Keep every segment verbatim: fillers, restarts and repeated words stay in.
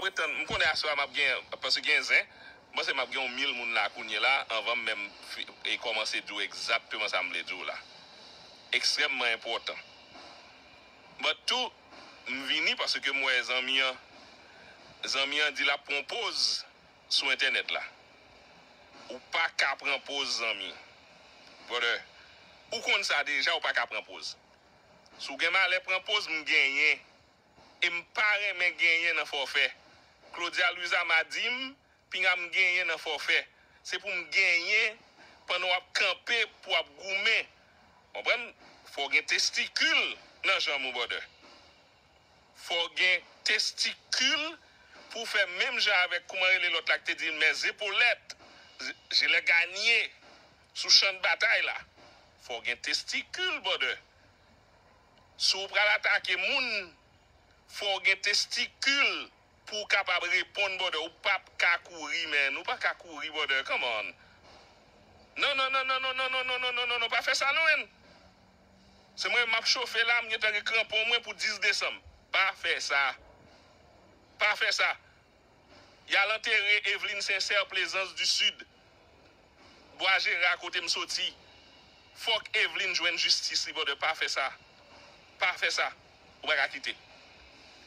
pretann, m konnen aswè a m ap gen, paske gen zen, m panse m ap gen yon mil moun la kounye la, anvan m menm fi- e kòmanse di w egzakteman sa m vle di w la. Ekstrèmman enpòtan. But tou, m vini paske m wè zanmi an, zanmi an di l ap pran poz sou entènèt la. Ou pa ka pran poz, zanmi. Brother, ou konn sa deja, ou pa ka pran poz. Si w gen malè pran poz, m genyen. E m pa renmen genyen nan fòfè. Claudia Louisama di m, pinga m genyen nan fòfè. Se pou m genyen pandan w ap kanpe, pou w ap goumen. Konprann? Fò w gen testikil nan janm ou, brother. Fò w gen testikil pou w fè menm jan avèk, kouman rele lòt la ki te di l, mes épaulettes, je l'ai gagné sou chan batay la. Fò w gen testikil, brother. Si w pral atake moun, fò w gen testikil pou w kapab reponn, brother. Ou p ap ka kouri, man. Ou pa ka kouri, brother. Come on. Non, non, non, non, non, non, non, non, non, non, non, non, pa fè sa, non, man. Se mwen m ap chofe la, m gentan gen kranpon mwen pou dis desanm. Pa fè sa. Pa fè sa. Y al antere Eveline Sincère, Plaisance du Sud. Bwa Jera, kote m soti. Fòk Eveline jwenn jistis li, brother. Pa fè sa. Pa fè sa. Ou pa ka kite.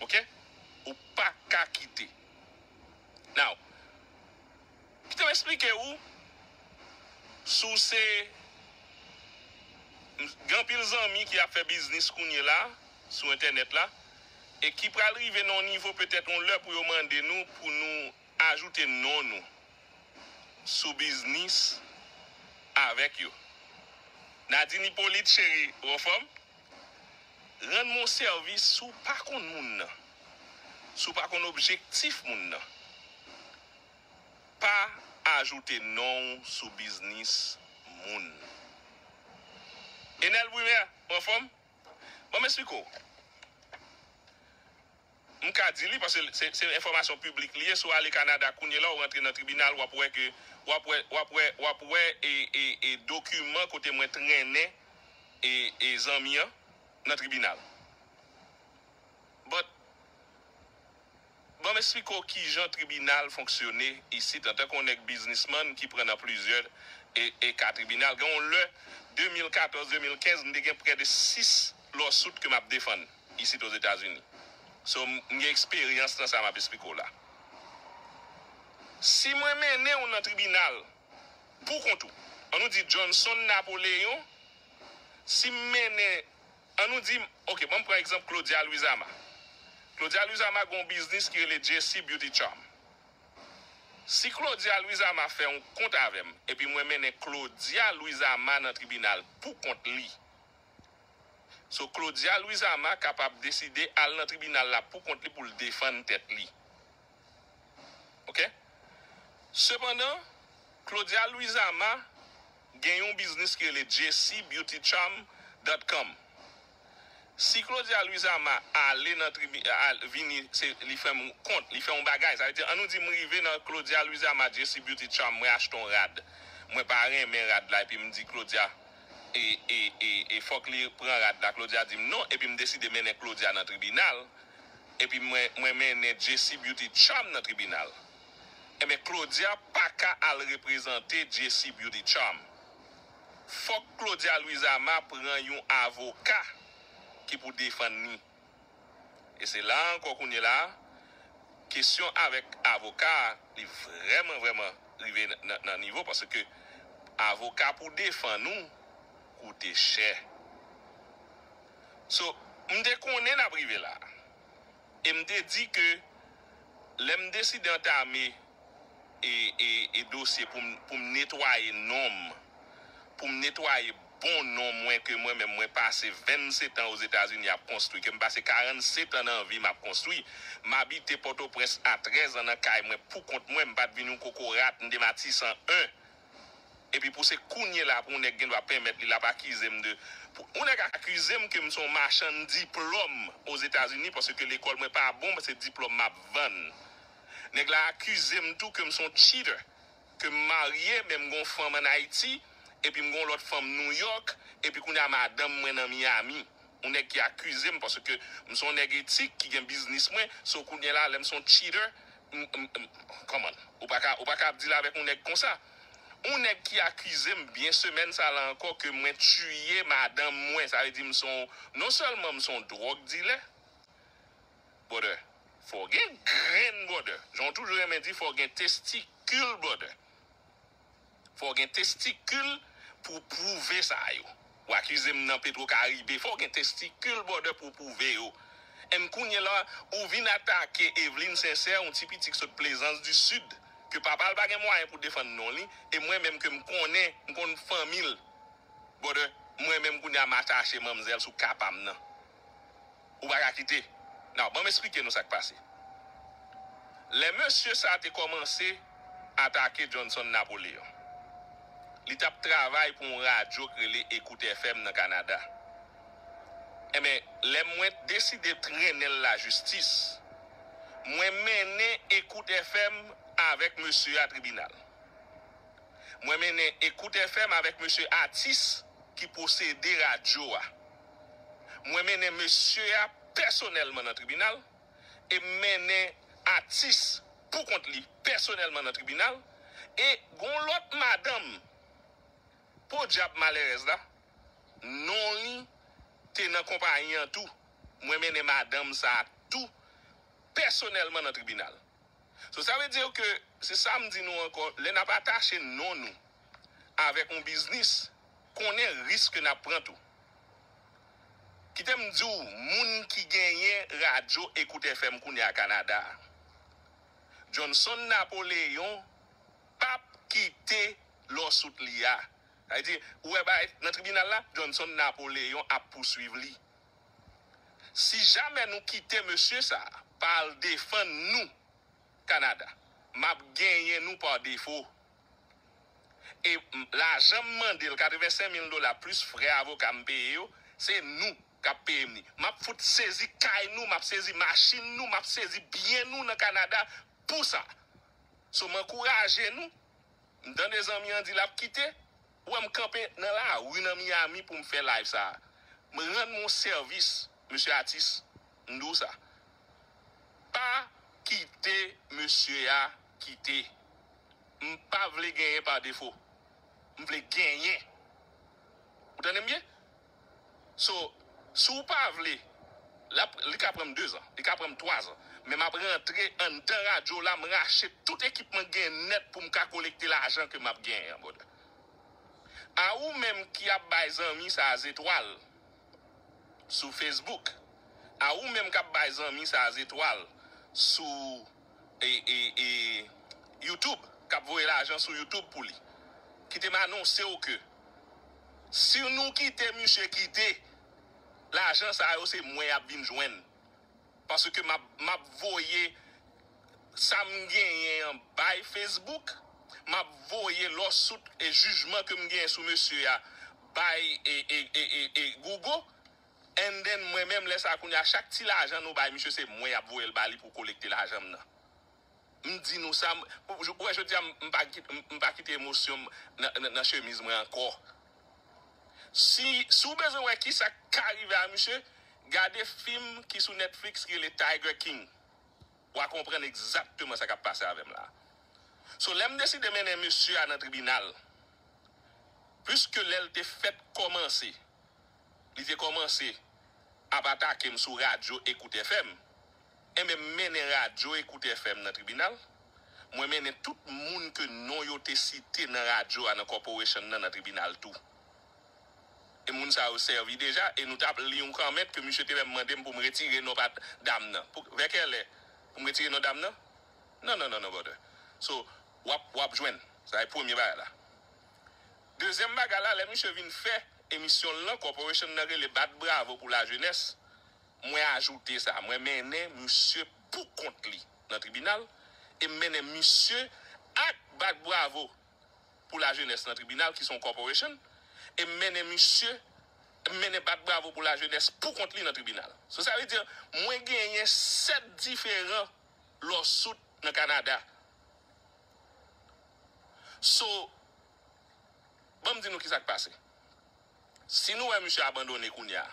Oke? Ou pa ka kite. Now, kite m eksplike w, si w se, gen anpil zanmi ki ap fè biznis kounye la, sou entènèt la, e ki pral rive nan yon nivo petèt yon lè pou yo mande nou pou nou ajoute non nou sou biznis avèk yo. Nadine Hyppolite, cheri, ou anfòm? Rann mwen yon sèvis, si w pa konn moun nan, si w pa konn objektif moun nan, pa ajoute non w sou biznis moun. Enel Brumaire, ou anfòm? Ban m eksplike w. M ka di li, paske se, se enfòmasyon piblik li ye. Si w ale Kanada kounye la, w rantre nan tribinal, w ap wè ke, w ap wè, w ap wè, w ap wè e, e, e dokiman kote mwen trennen e, e zanmi an nan tribinal. But, ban m eksplike w kijan tribinal fonksyone isit, antanke yon nèg biznismann ki pran nan plizyè e, e ka tribinal. Gen yon lè, de mil katòz, de mil kenz, m te gen prè de sis lawsuit ke m ap defann isit Ozetazini. So, m, m gen eksperyans nan sa m ap eksplike w la. Si mwen mennen w nan tribinal pou kont ou, ann nou di Johnson Napoleon, si m mennen, ann nou di, oke, ban m pran egzanp Claudia Louisama. Claudia Louisama gen yon biznis ki rele J C Beauty Charm. Si Claudia Louisama fè yon kont avè m, epi mwen mennen Claudia Louisama nan tribinal pou kont li, so Claudia Louisama kapab deside al nan tribinal la pou kont li pou l defann tèt li. Oke? Sepandan, Claudia Louisama gen yon biznis ki rele J C beauty charm dot com. Si Claudia Louisama ale nan tribi, al, vini, se, li fè m kont, li fè yon bagay. Sa vle di, ann nou di m rive nan Claudia Louisama J C Beauty Charm, mwen achte yon rad. Mwen pa renmen rad la, epi m di Claudia, e, e, e, e fòk li pran rad la. Claudia di m non, epi m deside mennen Claudia nan tribinal. Epi mwen, mwen mennen J C Beauty Charm nan tribinal. Ebyen, Claudia pa ka al reprezante J C Beauty Charm. Fòk Claudia Louisama pran yon avoka ki pou defann li. E se la ankò kounye la, kesyon avèk avoka a, li vrèman, vrèman rive nan, nan, nan nivo, paske avoka pou defann ou koute chè. So, m te konnen n ap rive la. E m te di ke lè m deside antame e, e, e dosye pou m, pou m netwaye non m, pou m netwaye bon non mwen ke mwen menm mwen pase vennsetan Ozetazini ap konstwi, ke m pase karannsetan nan vi m ap konstwi. M abite Pòtoprens a trèz an nan kay mwen pou kont mwen, m pa t vin yon kokorat, m te Matisan en. Epi pou se kounye la pou yon nèg gen dwa pèmèt li l ap akize m de, pou yon nèg akize m ke m se yon machann diplòm Ozetazini, paske lekòl mwen pa bon, se diplòm m ap vann. Nèg la akize m tou ke m se yon cheater, ke m marye, men m gen yon fanm ann Ayiti, epi m gen yon lòt fanm Nouyòk, epi kounye a madanm mwen nan Miami. Yon nèg ki akize m, paske m se yon nèg etik ki gen biznis mwen. So, kounye la, lè m se yon cheater, m, m, m, kòman? Ou pa ka, ou pa ka ap deal avèk yon nèg konsa. Yon nèg ki akize m byen semèn sa la ankò ke mwen tiye madanm mwen. Sa vle di m se yon, non sèlman m se yon drug dealer, brother, fò w gen grenn, brother. Jan w toujou renmen di, fò w gen testikil, brother. Fò w gen testikil pou w pwouve sa yo. Ou akize m nan Petro Caribe, fò w gen testikil, brother, pou w pwouve yo. And kounye la, ou vin atake Eveline Sincère, yon ti pitit ki sot Plaisance du Sud, ke papa l pa gen mwayen pou defann non li, e mwen menm ke m konnen, m konn fanmi l, brother, mwen menm kounye a m atache manmzèl sou ka pa m nan. Ou pa ka kite. Now, ban m esplike nou sa k pase. Lè mesye sa te kòmanse atake Johnson Napoléon, li t ap travay pou yon radyo k rele Écoute F M nan Kanada. Enben, lè mwen deside trennen l lajistis, mwen mennen Écoute F M avèk mesye a tribinal. Mwen mennen Écoute F M avèk mesye atis ki posede radyo a. Mwen mennen mesye a pèsonèlman nan tribinal e m mennen atis pou kont li pèsonèlman nan tribinal. E gon lòt madanm, podyab malerèz la, non li te nan konpayi an tou. Mwen mennen madanm sa a tou pèsonèlman nan tribinal. So, sa vle di ke, se sa m di nou ankò, lè n ap atache non nou avèk yon biznis, konnen risk n ap pran tou. Kite m di w, moun ki genyen radyo Écoute F M kounye a Kanada a, Johnson Napoléon p ap kite lawsuit li a. Sa vle di, ou wè bagay nan tribinal la, Johnson Napoléon ap pouswiv li. Si jamè nou kite mesye sa a pa al defann nou Kanada, m ap genyen nou pa defo. E m, lajan m mande l, katrevensenk mil dola plis frè avoka m peye yo, se nou k ap peye m li. M ap fout sezi kay nou, m ap sezi machin nou, m ap sezi byen nou nan Kanada pou sa. So, m ankouraje nou. M tande zanmi an di l ap kite. Ou wè m kanpe nan lari nan Miami pou m fè live sa a. M rann mwen sèvis, mesye atis. M di w sa. Pa kite mesye a kite. M pa vle genyen pa defo. M vle genyen. Ou tande m byen? So, si w pa vle, l ap, li ka pran m dezan, li ka pran m twazan, men m ap rantre anndan radyo la, m rache tout ekipman k gen nèt pou m ka kolekte lajan ke m ap genyen an, brother. A ou menm ki ap bay zanmi sa a zetwal sou Facebook, a ou menm k ap bay zanmi sa a zetwal sou e, e, e, YouTube, k ap voye lajan sou YouTube pou li, kite m anonse w ke si nou kite misye kite, lajan sa yo se mwen y ap vin jwenn. Paske m ap, m ap voye sa m genyen an bay Facebook, m ap voye lawsuit e jijman ke m genyen sou mesye a bay e, e, e, e, e Google, and then mwen menm lè sa kounye a chak ti lajan nou bay misye se mwen y ap voye l ba li pou kolekte lajan m nan. M di nou sa, m, ou wè jodi a m, m pa kit-, m, m pa kite emosyon m nan, nan, nan chemiz mwen ankò. Si, si w bezwen wè kisa k ka rive a misye, gade fim ki sou Netflix ki rele Tiger King. W a konprann egzakteman sa k ap pase avè m la. So, lè m deside mennen mesye a nan tribinal, piske lè l te fèt kòmanse, li te kòmanse ap atake m sou radyo Écoute F M, enben, m mennen radyo Écoute F M nan tribinal. Mwen mennen tout moun ke non yo te site nan radyo a nan corporation nan nan tribinal tou. E moun sa yo sèvi deja, e nou t ap li yon kòmant ke misye te menm mande m pou m retire non pa dam nan. Pou, vè kèlè pou m retire non dam nan? Non, non, non, non, brother. So, w ap, w ap jwenn. Sa e premye bagay la. Dezyèm bagay la, lè misye vin fè emisyon l lan, corporation nan rele Bat Bravo pou Lajenès, mwen ajoute sa. Mwen mennen misye pou kont li nan tribinal, e m mennen misye ak Bat Bravo pou Lajenès nan tribinal, ki se yon corporation, e m mennen misye, m mennen Bat Bravo pou Lajenès pou kont li nan tribinal. So, sa vle di, mwen genyen sèt diferan lawsuit nan Kanada. So, ban m di nou kisa k pase. Si nou wè misye abandone kounye a,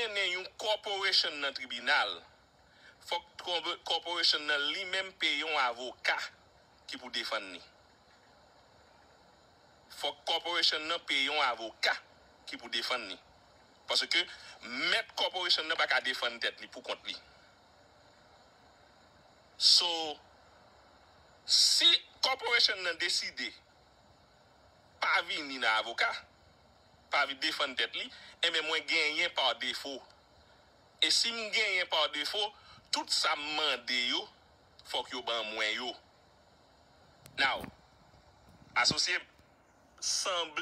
mennen yon corporation nan tribinal, fòk corporation nan li menm peye yon avoka ki pou defann li. Fòk corporation nan peye yon avoka ki pou defann li. Paske mèt corporation nan pa ka defann tèt li pou kont li. So, si corporation nan deside pa vini nan avoka, pa vin defann tèt li, enben mwen genyen pa defo. E si m genyen pa defo, tout sa m mande yo, fòk yo ban mwen yo. Now, asosye m sanble